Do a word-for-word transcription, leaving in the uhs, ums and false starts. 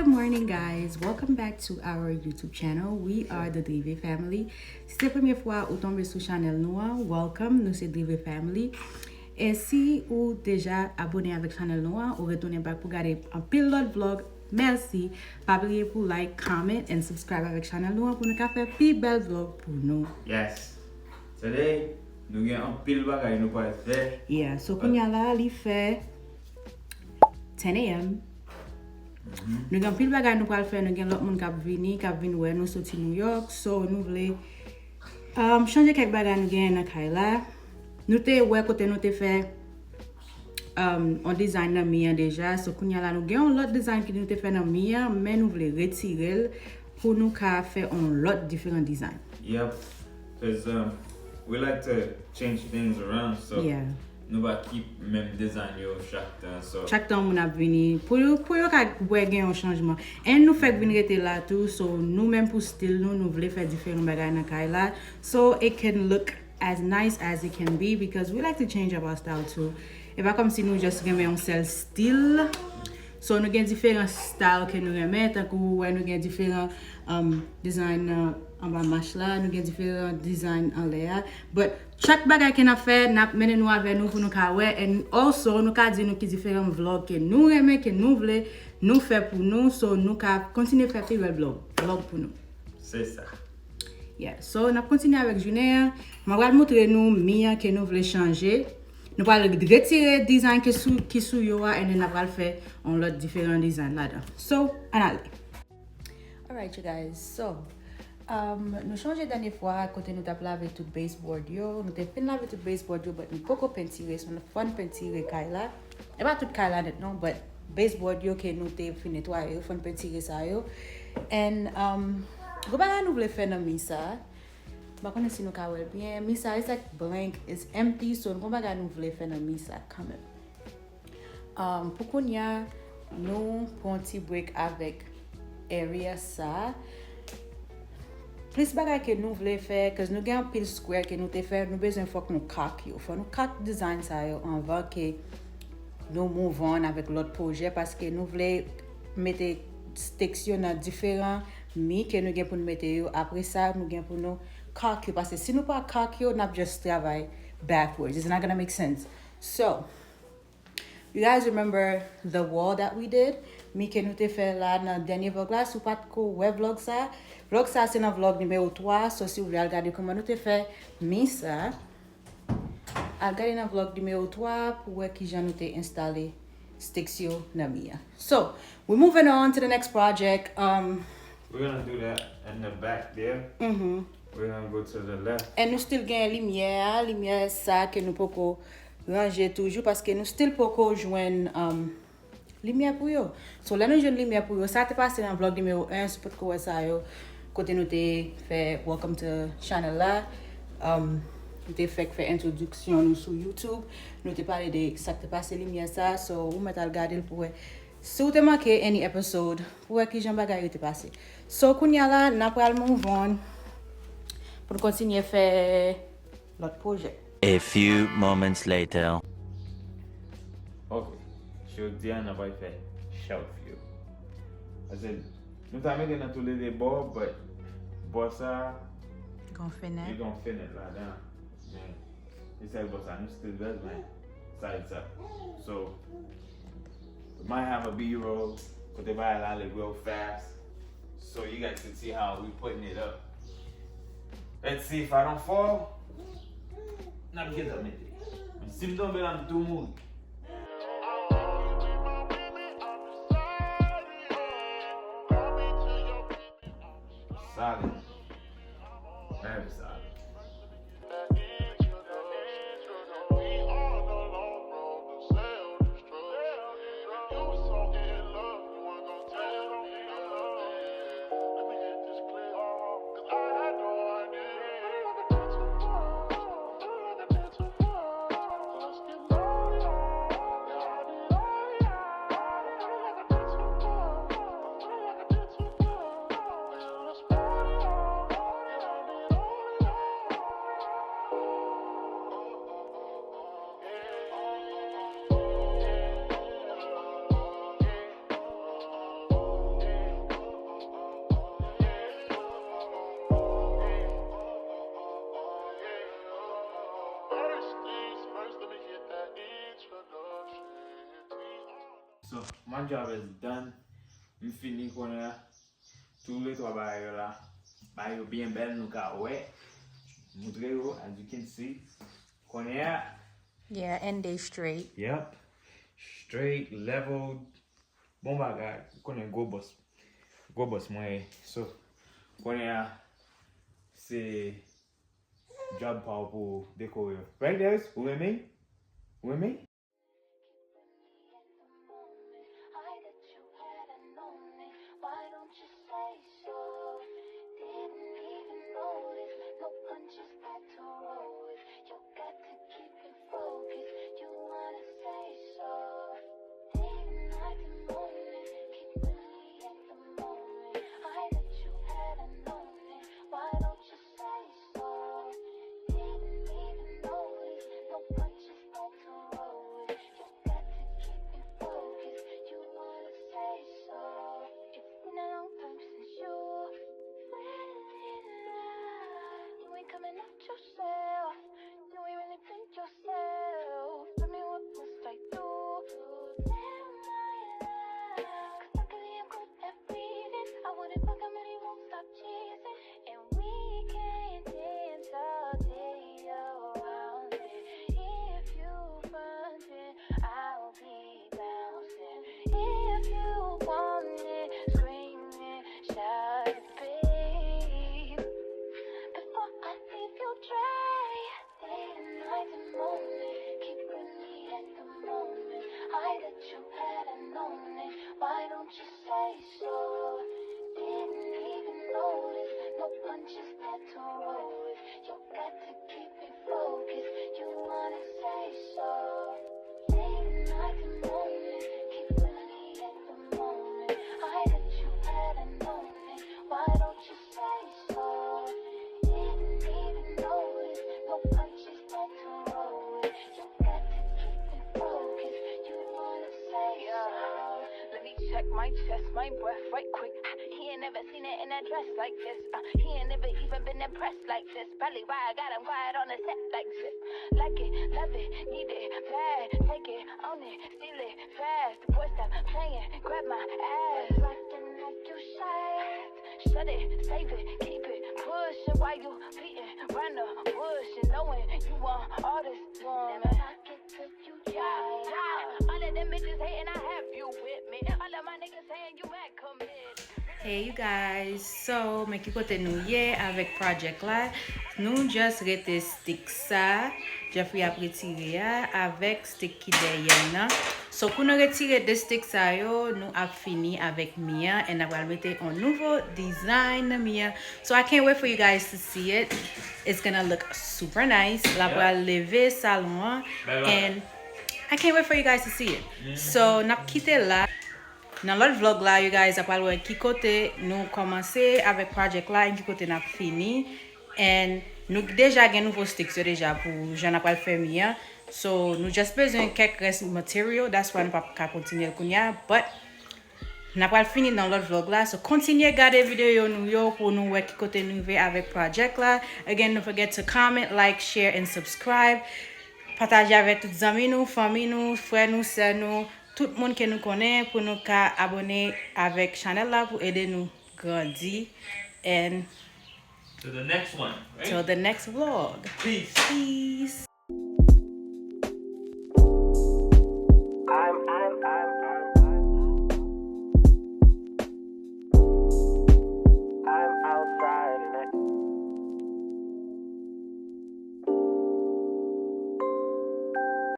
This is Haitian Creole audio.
Good morning, guys. Welcome back to our YouTube channel. We are the Drive Family. Si se premye fwa ou tonbe sou chanèl nou an, welcome. Nou se Drive Family. E si ou deja abone avèk chanèl nou an, ou retounen back pou gade anpil lòt vlog, mèsi. Pa bliye pou like, comment, and subscribe avèk chanèl nou an pou nou ka fè pi bèl vlog pou nou. Yes. Today, nou gen anpil bagay nou pral fè. Yeah, so kounye a la, li fè ten a.m. Nou gen anpil bagay nou pral fè, nou gen lòt moun k ap vini, k ap vin wè nou soti New York. So, nou vle um, chanje kèk bagay nou genyen nan kay la. Nou te wè kote nou te fè um, on design nan mi an deja. So, kounye a la, nou gen yon lòt design ki nou te fè nan mi an, men nou vle retire l pou nou ka fè on lòt diferan design. Yep. Cause um, we like to change things around, so Yeah. nou pa keep menm design yo chak tan. So Chak tan moun ap vini, pou yo, pou yo ka wè gen yon chanjman. And nou fèk vin rete la tou, so nou menm pou stil nou, nou vle fè diferan bagay nan kay la. So it can look as nice as it can be because we like to change up our style too. E pa kòmsi nou just renmen yon sèl stil. So nou gen diferan style ke nou renmen, tankou ou wè nou gen diferan um, design nan anba mach la, nou gen diferan design anlè a. But chak bagay ke n ap fè, n ap mennen nou avè nou pou nou ka wè. And also, nou ka di nou ki diferan vlog ke nou renmen, ke nou vle, nou fè pou nou. So, nou ka kontinye fè pi bèl vlog, vlog pou nou. Se sa. Yeah, so n ap kontinye avèk jounen an. Mwen pral montre nou mi an ke nou vle chanje. Nou pral retire design ki sou, ki sou yo a, and then n ap pral fè yon lòt diferan design ladan. So, ann ale. Alright, you guys. So, um, nou chonje dènye fwa kote nou t ap lave tout baseboard yo. Nou te fin lave tout baseboard yo, but nou poko pentire. So, nou fòn pentire kay la. E pa tout kay la nèt non, but baseboard yo ke nou te fin netwaye yo, fòn pentire sa yo. And um, gon bagay nou vle fè nan mi sa. M pa konnen si nou ka wè l byen. Mi sa, it's like blank, it's empty. So, gon bagay nou vle fè nan mi sa kanmenm. Um, pou kounye a, nou pran ti break avèk area sa. Plis bagay ke nou vle fè, cause nou gen anpil square ke nou te fè, nou bezwen fòk nou kak yo. Fò nou kak design sa yo anvan ke nou move on avèk lòt pwojè, paske nou vle mete stakes yo nan diferan mi ke nou gen pou nou mete yo. Apre sa, nou gen pou nou kak yo, paske si nou pa kak yo, n ap just travay backwards. It's not gonna make sense. So, you guys remember the wall that we did? Mi ke nou te fè la nan dènye vlog la. Si w pa t ko wè vlog sa, vlog sa se nan vlog nimewo twa. So, si w vle al gade kòman nou te fè mi sa, al gade nan vlog nimewo twa pou wè kijan nou te enstale stakes yo nan mi an. So, we moving on to the next project. Um, We're gonna do that in the back there. mhm. We're gonna go to the left. And nou still gen limyè a, limyè sa ke nou poko ranje toujou, paske nou still poko jwenn um, limyè pou yo. So, lè nou jwenn limyè pou yo, sa te pase nan vlog nimewo en, si w potko wè sa yo, kote nou te fè welcome to channel la. Um, nou te fèk fè entwodiksyon nou sou YouTube. Nou te pale de sa k te pase limyè sa, so ou mèt al gade l pou wè. Si w te manke any episode, pou wè kijan bagay yo te pase. So, kounye a la, n ap pral move on pou n kontinye fè lòt pwojè. A few moments later. Ok. Jodi a, n ap al fè shelf yo. Paske nou ta mete nan toulede bò, but bò sa, Gon fenèt. Li gen yon fenèt ladan. Men, e sèl bò sa, nou still bezwen side sa. So, we might have a B-roll, kote bagay la ale real fast. So you guys can see how we putting it up. Let's see if I don't fall. N ap gentan mete. Men si m tonbe la, m tou mouri. Solid. Very solid. So, my job is done. M fini kounye a. Tou le twa bagay yo la. Bagay yo byen bèl, nou ka wè. Moutre yo, as you can see. Kounye a. Yeah, and they straight. Yep. Straight, level. Bon bagay. Konnen gwo bòs. Gwo bòs mwen ye. So, kounye a, se job pa w pou dekore yo. Right, guys? Ou renmen? Ou renmen? Check my chest, my breath right quick. He ain't never seen it in a dress like this. Uh, he ain't never even been impressed like this. Probably why I got him quiet on the set like this. Like it, love it, need it, bad. Take it, own it, steal it, fast. The boy stop playing, grab my ass. Rockin' like you shy. Shut it, save it, keep it, push it while you beating round the bush and knowing you want all this woman. Never knock it till you try. All of them bitches hating, I have you with me. All of my niggas saying you mad committed. Hey you guys, so men ki kote nou ye avèk project la. Nou just rete stick sa. Jeffrey ap retire a avèk stick ki dèyè l nan. So pou nou retire de stick sa yo, nou ap fini avèk mi an, and n ap pral mete yon nouvo design nan mi an. So I can't wait for you guys to see it. It's gonna look super nice. L ap pral leve salon an, and I can't wait for you guys to see it. So n ap kite la. Nan lòt vlog la, you guys ap pral wè ki kote nou kòmanse avèk project la and ki kote n ap fini. And nou deja gen nouvo sticks yo deja pou jan n ap pral fè mi an. So nou just bezwen kèk rès material, that's why nou p ap ka kontinye l kounye a. But n ap pral fini nan lòt vlog la. So kontinye gade videyo nou yo pou nou wè ki kote nou rive avèk project la. Again, don't forget to comment, like, share and subscribe. Pataje avèk tout zanmi nou, fanmi nou, frè nou, sè nou, tout moun ke nou konnen pou nou ka abòne avèk chanèl la pou ede nou grandi. And to the next one, right? Till the next vlog. Peace. Peace.